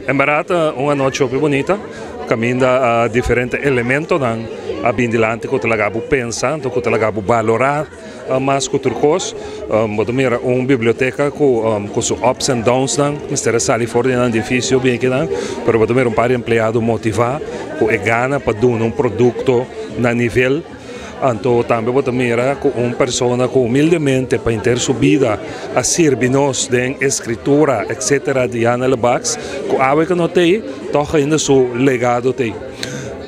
En bèrdat un anochi hopi bunita, kaminda diferente elementonan a bin dilanti ku ta laga bo pensa, anto ku ta laga bo balorá mas ku tur kos. Bo ta mira un biblioteka ku ku su ups and downsnan, mester a sali for di nan difisio bien kinan, pero bo ta mira un par di empleado motivá ku e gana pa duna un produkto na nivel. Anto tambe bo ta mira ku un persona ku humildemente pa henter su bida a sirbi nos den escritura etcetera Diana Lebacs ku awe ku no t'ei tòg ainda su legado t'ei.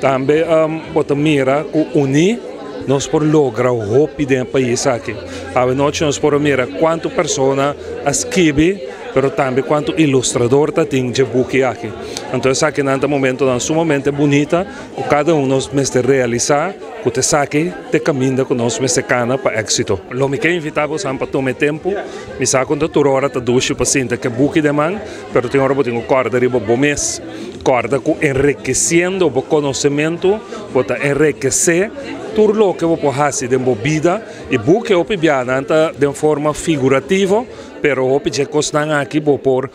Tambe bo ta mira ku uní nos por logra hopi den e pais aki. Awe nochi nos por a mira kuantu persona a skibi pero tambe kuantu ilustrador ta tin dje buki aki. Anto esakinan ta momentonan sumamente bunita ku kada un nos mester realisá ku ta esaki ta e kaminda ku nos mester kana pa éksito. Lo mi ke invitá bosan pa tuma e tempu. Mi sa ku no tur ora ta dushi pa sinta ku e buki den man, pero tin ora bo tin ku kòrda riba bo mes. Kòrda ku enrikesiendo bo konosementu, bo ta enrekesé tur loke bo por hasi den bo bida. E buki hopi bia nan ta den forma figurativo, pero hopi dje kosnan aki bo por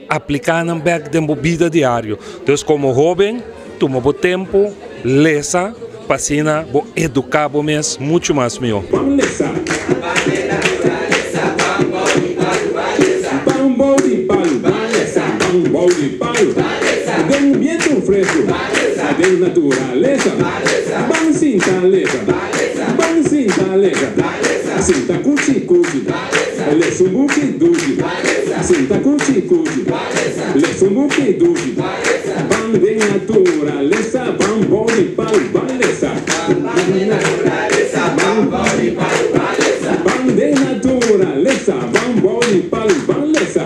Apliká nan bèk den bo bida diario. Dus komo hóben, tuma bo tempu, lesa, pa asina bo eduká bo mes muchu mas mihó. Ban lesa. Ban den naturalesa, ban bou di palu, ban lesa. Ban bou di palu, ban lesa. Ban bou di palu, ban lesa. Den bientu fresku, ban lesa. Den naturalesa, ban lesa. Ban sinta lesa, ban lesa. Ban sinta lesa, ban lesa. Sinta kuchi kuchi, ban lesa. Lesa un buki dushi. Sinta kuchi kuchi. Lesa un buki dushi. Ban den naturalesa, ban bou di palu, ban lesa. Ban den naturalesa, ban bou di palu, ban lesa. Ban den naturalesa, ban bou di palu, ban lesa.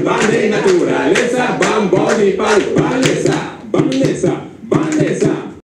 Ban den naturalesa, ban bou di palu, ban lesa. Ban lesa.